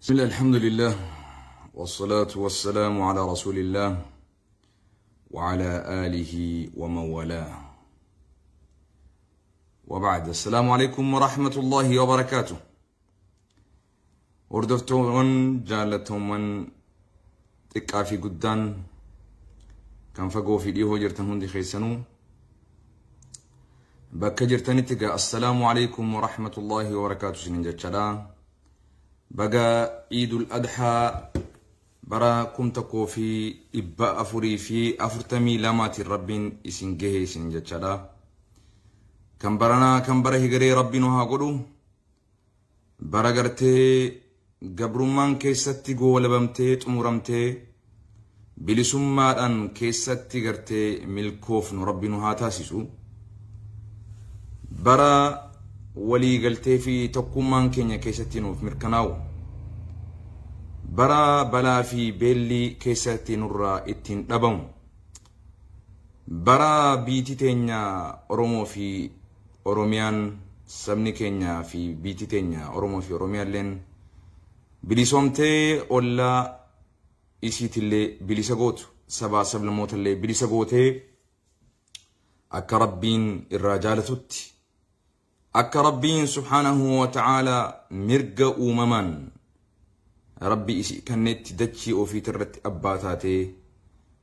بسم الله الحمد لله والصلاة والسلام على رسول الله وعلى آله ومن والاه وبعد السلام عليكم ورحمة الله وبركاته. Hordoftoowwan jaallattoowwan xiqqaa fi guddaan kan fagoo fi dhihoo jirtan hundi keessanuu bakka jirtanitti gaa assalaamu alaikum warahmatullaahi wabarakaatu isinin jechaadha. Baga Iidul Adhaa bara 1442 Rabbiin isin gahe isin jechaadha. Kan baranaa kan bara higaree Rabbiin haa godhu. Bara gartee gabrummaan keessatti goolabamtee xumuramtee bilisummaadhaan keessatti gartee milkoofnu Rabbiin haa taasisu. Bara walii galtee fi tokkummaan keenya keessatti nuuf mirkanaa'u. Bara balaa fi beelli keessatti nurraa ittiin dhabamu. Bara biitii teenya Oromoo fi Oromiyaan sabni keenya fi biitii teenya Oromoo fi Oromiyaalleen bilisoomtee ollaa isiitillee bilisa gootu sabaa sablammootallee bilisa gootee akka Rabbiin irraa jaalatutti akka Rabbiin subhaanahu wa ta'aalaa mirga uumamaan Rabbi isii kanneetti dachii ofiitirratti abbaa taatee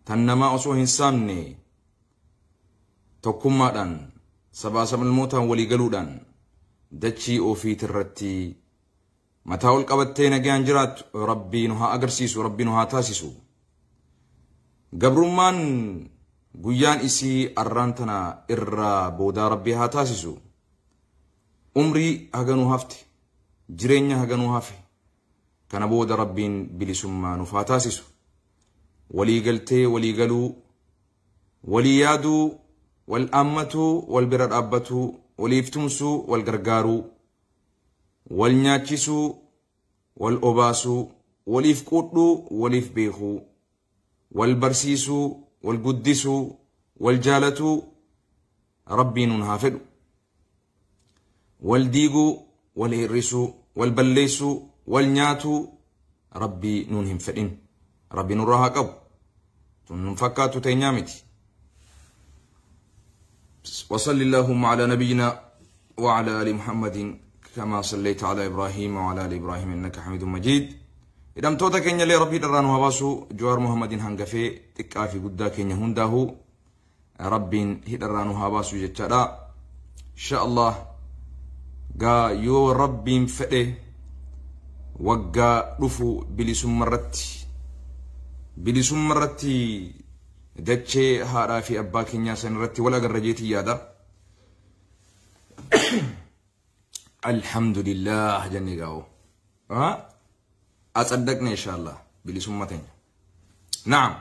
tan namaa osoo hin saamne tokkummaadhaan sabaa sablammootaan walii galuudhaan dachii ofiitirratti mataa ol qabattee nagaan jiraattu Rabbii nu haa agarsiisu, Rabbii nu haa taasisu. Gabrummaan guyyaan isii arraan tana irraa boodaa Rabbii haa taasisu. Umrii haganuu hafte, jireenya haganuu hafe, kana booda Rabbiin bilisummaa nuuf haa taasisu. Walii galtee walii galuu, walii yaaduu, wal aammatuu, wal bira dhaabbatuu, waliif tumsuu, wal gargaaruu, wal nyaachisuu, wal obaasuu, waliif quudhuu, waliif beekuu, wal barsiisuu, wal guddisuu, wal jaalatuu Rabbiin nuun haa fedhu. Wal diiguu, wal hir'isuu, wal balleessuu, wal nyaatuu Rabbii nuun hin fedhin. Rabbi nurraa haa qabu. Tun nun fakkaattu teenyaa miti. وصل اللهم على نبينا وعلى آل محمد كما صليت على إبراهيم وعلى آل إبراهيم إنك حميد مجيد. Hidhamtoota keenya illee Rabbii irraa nu haa baasu. Jawaar Muhammadiin hangafee xiqqaa fi guddaa keenya hundaahu Rabbiin hidharraa nu haa baasu jechaadha. Insha Allah gaa yoo Rabbiin fedhe waggaa dhufu bilisummarratti dachee haadhaa fi abbaa keenyaa san irratti wal agarra jeetii yaada. Alhamdulillah jennee gaa'u. Asaddaqne insha Allah bilisummaa teenya. Naam.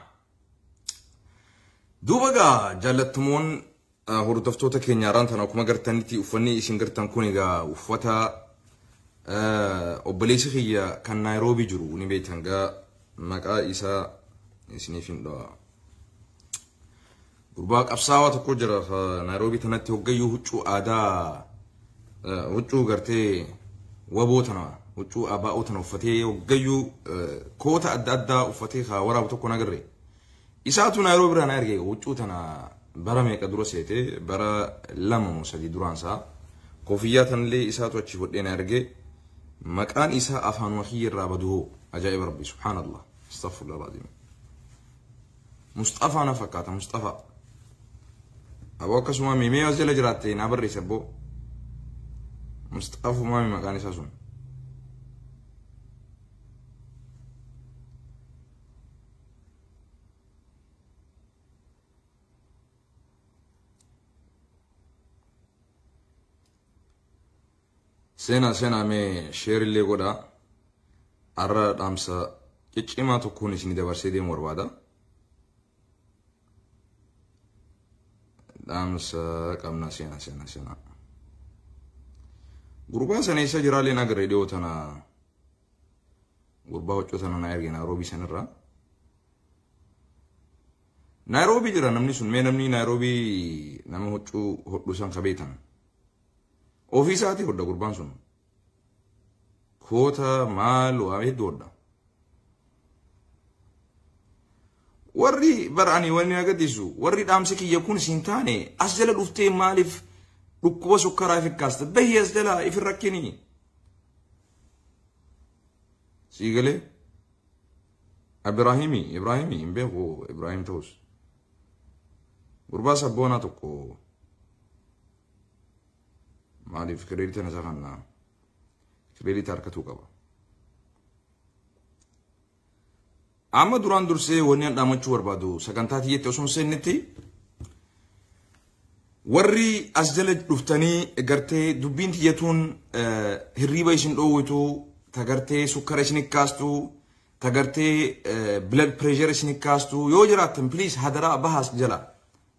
Duuba gaa jaallattamoon hordoftoota keenya haaraan tana akkuma gartanitti uffanni isin gartan kun egaa uffata obboleessi kiyya kan Naayiroobii jiru ni beektan gaa maqaa isaa isiniif hin dhawa. Gurbaa qabsaawaa tokko jira Naayiroobii tanatti hoggayyuu huccuu aadaa huccuu gartee waboo tana huccuu abaa'oo tana uffatee hoggayyuu koota adda addaa uffatee haa waraabu tokko nagarre. Isaatu Naayiroobii irraa na erge huccuu tana bara meeqa dura seete bara 2 moo 3 duraan isaa koofiyyaa tanallee isaatu achi fudhee na erge. Maqaan isaa afaan wahii irraa badu hoo ajaa'iba Rabbi subhaanallah astaghfirullah alazim. Mustafaa na fakkaata Mustafaa. Aboo akkasuma miimee as jala jiraatte naa barreesse abboo. Mustafumaa maqaan isaa sun. Seenaa seenaa mee sheerillee godhaa. Arra dhaamsa ciccimaa tokkoon isin dabarsee deemu barbaada. Dhaamsa qabna seenaa seenaa seenaa. Gurbaa sana eessa jiraallee na agarre dhiyoo tana gurbaa huccuu tana na erge Naayiroobii sanirraa. Naayiroobii jira namni sun mee namni Naayiroobii nama huccuu hodhu san kabeetan. Ofii isaatii hodha gurbaan sun. Koota maal waa hedduu hodha. Warri bar'anii wanni agarsiisu warri dhaamsi kiyya kun siin taane as jala dhuftee maaliif dhukkuba sukkaraa fikkaasta bahii as jala ifin rakkinii. Sii galee Ibraahimii hin beeku Ibraahim ta'us. Gurbaa sabboonaa tokko maaliif kireedita isa kannaa kireedita harkatuu qaba. Amma duraan dursee wanni an dhaamachuu barbaadu sagantaa tiyyetti osoo hin seennetti warri as jala dhuftanii gartee dubbiin tiyyatuun hirriiba isin dhoowwitu tagartee sukkara isin kaastu tagartee blood pressure isin kaastu yoo jiraattan please hadaraa baha as jala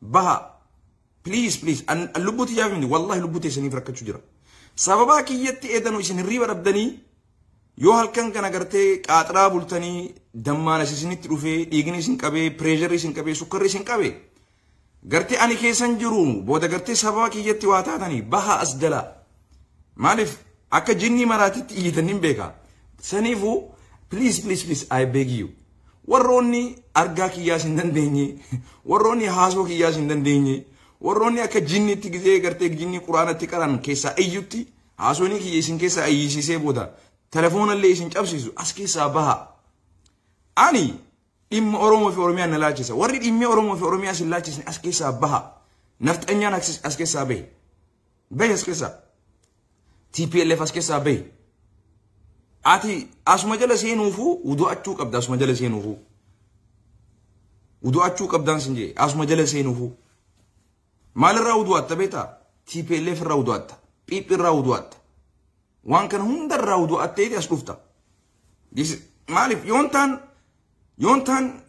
baha please please an lubbuu tiyyaaf miti wallahi lubbuu teessaniif rakkachuu jira sababaa kiyyatti eedanu isin hirriiba dhabdanii yoo halkan kana gartee qaaxiraa bultanii dammaan as isinitti dhufee dhiigni isin qabee pireesharri isin qabee sukkarri isin qabee gartee ani keessan jiru booda gartee sababa kiyyatti waa taatanii baha as jala maaliif akka jinnii maraatitti iyyitanii hin beeka saniifuu please please please I beg you warroonni argaa kiyyaas hin dandeenye warroonni haasoo kiyyaas hin dandeenye warroonni akka jinniitti gizee gartee jinnii quraanatti qaran keessaa iyyutti haasoonii kiyya isin keessaa iyyisiisee booda telefoonallee isin cabsiisu as keessaa baha. Ani dhimma Oromoo fi Oromiyaa na laachisa. Warri dhimmi Oromoo fi Oromiyaa isin laachisne as keessaa baha. Nafxanyaan as keessaa bahe. Bahe as keessaa. TPLF as keessaa bahe. Ati asuma jala seenuufuu wudu'achuu qabda asuma jala seenuufuu. Wudu'achuu qabdaan sin jee asuma jala seenuufuu. Maalirraa wudu'atta beektaa? TPLF irraa wudu'atta. PP irraa wudu'atta. Waan kana hundarraa wudu'attee as dhufta. Maaliif yoon taan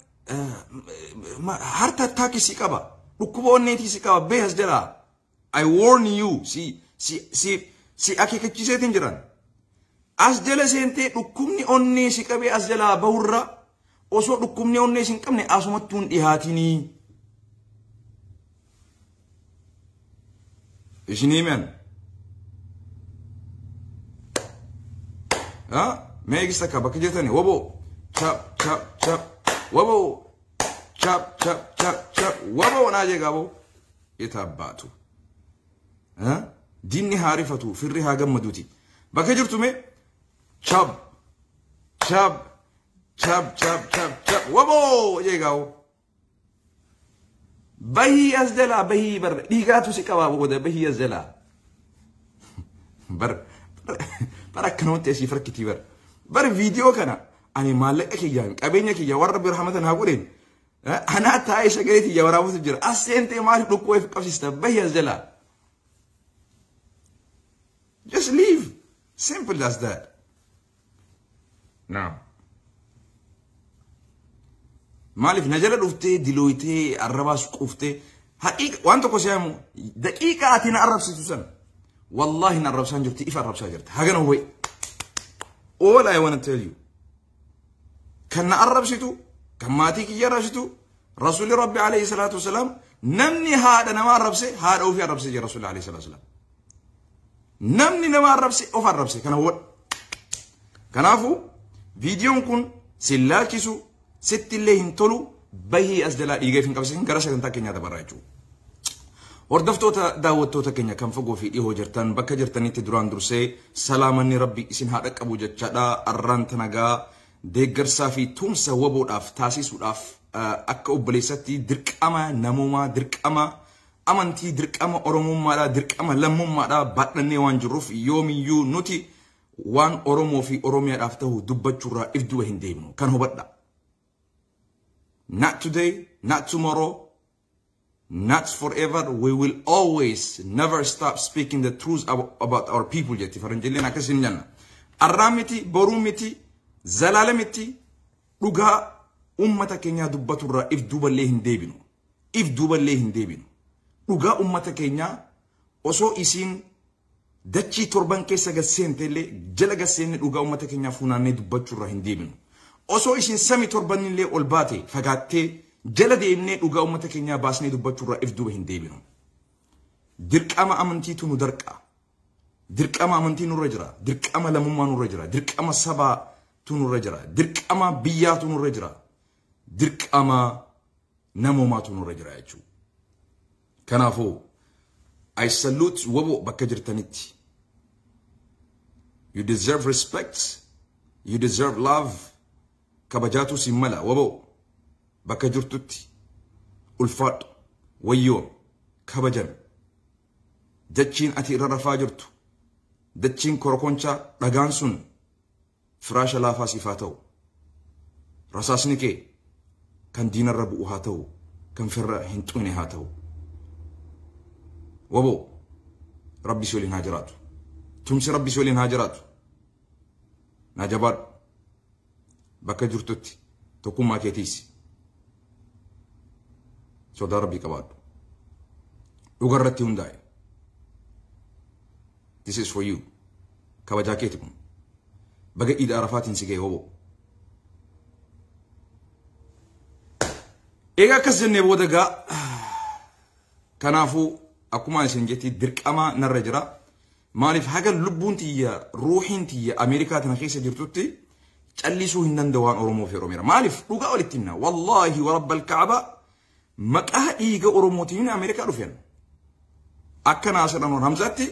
harta attack si qaba. Dhukkuba onneetii si qaba bee as jalaa. I warn you si akeekkachiiseetiin jiran. As jala seentee dhukkubni onnee si qabee as jalaa bahurra osoo dhukkubni onnee si hin qabne asumattuu hin dhihaatinii. Isin himan. Mee eegis takka bakka jirtani waboo chap chap chap waboo chap chap chap chap waboo naa jee gaaboo itaabbaatu. Diinni haa rifatu firri haa gammaduuti. Bakka jirtu mee chap chap chap chap chap chap waboo jee gaaboo. Bahii as jalaa bahii bar dhiigaatu si qabaa booda bahii as jalaa. Bar bar akkanumatti asii farkitii bar. Bar viidiyoo kana ani maallaqa kiyyaan qabeenya kiyya warra bira hamatan haa godheen. Anaa taa'ee sagalee kiyya waraabutu jira. As seentee maaliif dhukkubee of qabsiista bahii as jalaa. Just leave. Simple as that. Now. Maaliif na jala dhuftee dilooyitee arrabaas quuftee haqiiqa waan tokko si'amu daqiiqa ati na arrabsitu san wallahi na arrabsaan jirti ifa arrabsaa jirti hagana wayi. All I want to tell you kan na arrabsitu kan maatii kiyya arrabsitu rasuulli rabbi alayhi salaatu wasalaam namni haadha nama arrabse haadha ofii arrabse jira rasuulli alayhi salaatu wasalaam. Namni nama arrabse of arrabse kana hubadhu. Kanaafuu viidiyoon kun si laalchisu sitti illee hin tolu bahii as jalaa dhiiga hin qabsiisin gara sagantaa keenyaa dabarraa jechuudha. Hordoftoota daawwattoota keenya kan fagoo fi dhihoo jirtan bakka jirtanitti duraan dursee salaamanni rabbi isin haa dhaqqabu jechaadha. Arraan tanagaa deeggarsaa fi tumsa waboodhaaf taasisuudhaaf akka obboleessatti dirqama namoomaa dirqama amantii dirqama oromummaadhaa dirqama lammummaadhaa baadhannee waan jirruuf yoomiyyuu nuti waan Oromoo fi Oromiyaadhaaf ta'u dubbachuurraa if duuba hin deemnu kan hubadha. Not today, not tomorrow, not forever. We will always never stop speaking the truth about our people jetti faranjilleen akkas hin jenna. Arraa miti, boruu miti, zalaala miti, dhugaa ummata keenyaa dubbaturraa if duuballee hin deebinu. If duuballee hin deebinu. Dhugaa ummata keenyaa osoo isiin dachii torban keessa gad seente illee jala gad seenne dhugaa ummata keenyaa funaannee dubbachuurraa hin deebinu. Osoo isin sami torbanillee ol baate fagaattee jala deemnee dhugaa ummata keenyaa baasnee dubbachuurraa if duuba hin deebinu. Dirqama amantiitu nu darqa. Dirqama amantii nurra jira. Dirqama lammummaa nurra jira. Dirqama sabaatu nurra jira. Dirqama biyyaatu nurra jira. Dirqama namoomaatu nurra jira jechuudha. Kanaafuu I salute WBO bakka jirtanitti. You deserve respect. You deserve love. Kabajaatu si mala WBO bakka jirtutti ulfaadhu, wayyoo, kabajame. Dachiin ati irra rafaa jirtu, dachiin korokonchaa dhagaan sun firaasha laafaa siif haa ta'u. Rasaasni kee kan diinarra bu'u haa ta'u, kan firra hin xuqne haa ta'u. WBO Rabbi si waliin haa jiraatu. Tumsi Rabbi si waliin haa jiraatu. Naa jabaadhu. Bakka jirtutti tokkummaa keetiis. Sodaa Rabbii qabaadhu. Dhugarratti hundaa'e. This is for you. Kabajaa keeti kun. Baga Iida Arafaatiin si ga'e, WBO. Egaa akkas jennee booda gaa, kanaafuu akkuma isin jetti dirqama narra jira. Maaliif haga lubbuun tiyya, ruuxiin tiyya Ameerikaa tana keessa jirtutti callisuu hin danda'u waan Oromoo fi Oromiyaa. Maaliif dhugaa walitti himna? Wallaahi wa rabbal Kaaba, maqaa dhiiga Oromootiin Ameerikaa dhufeen. Akka Naasir Anwar Hamzaatti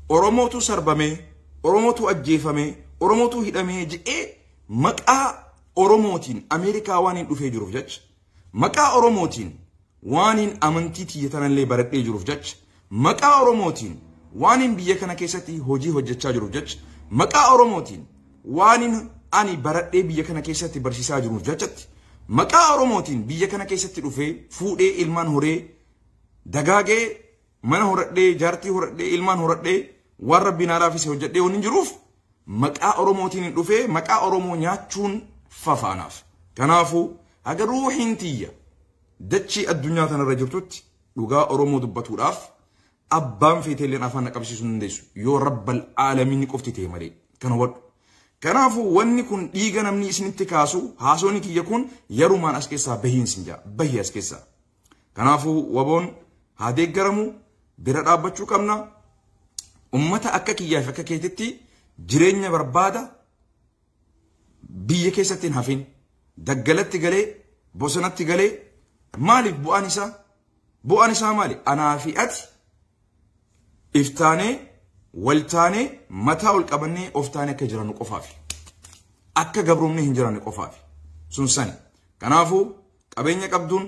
Oromootu sarbamee, Oromootu ajjeefamee, Oromootu hidhamee je'ee maqaa Oromootiin Ameerikaa waan hin dhufee jiruuf jecha, maqaa Oromootiin waan hin amantii tiyya tanallee baradhee jiruuf jecha, maqaa Oromootiin waan hin biyya kana keessatti hojii hojjechaa jiruuf jecha, maqaa Oromootiin waan hin ani baradhee biyya kana keessatti barsiisaa jiruuf jechatti, maqaa Oromootiin biyya kana keessatti dhufee fuudhee ilmaan horee dagaagee mana horadhee, jaartii horadhee, ilmaan horadhee, waan Rabbiin naa laafise hojjedhee waan hin jiruuf maqaa Oromootiin hin dhufee maqaa Oromoo nyaachuun fafaanaaf. Kanaafuu haga ruuxiin tiyya dachii addunyaa tanarra jirtutti dhugaa Oromoo dubbatuudhaaf abbaan feeteelleen afaan na qabsiisuu hin dandeessu yoo rabbal aalamiin qofti ta'e malee, kana hubadhu. Kanaafuu wanni kun dhiiga namni isinitti kaasu, haasonni kiyya kun yerumaan as keessaa bahiin sin jaa, bahii as keessaa. Kanaafuu WBOn haa deeggaramu, bira dhaabbachuu qabna. Ummata akka kiyyaa fi akka keetitti jireenya barbaada biyya keessatti hin hafin, daggalatti galee, bosonatti galee, maaliif bu'aan isaa? Bu'aan isaa maali? Anaa fi ati iftaanee waltaanee mataa ol qabannee of taanee akka jirannu qofaafi. Akka gabroomnee hin jiranne qofaafi. Sun sani. Kanaafuu qabeenya qabduun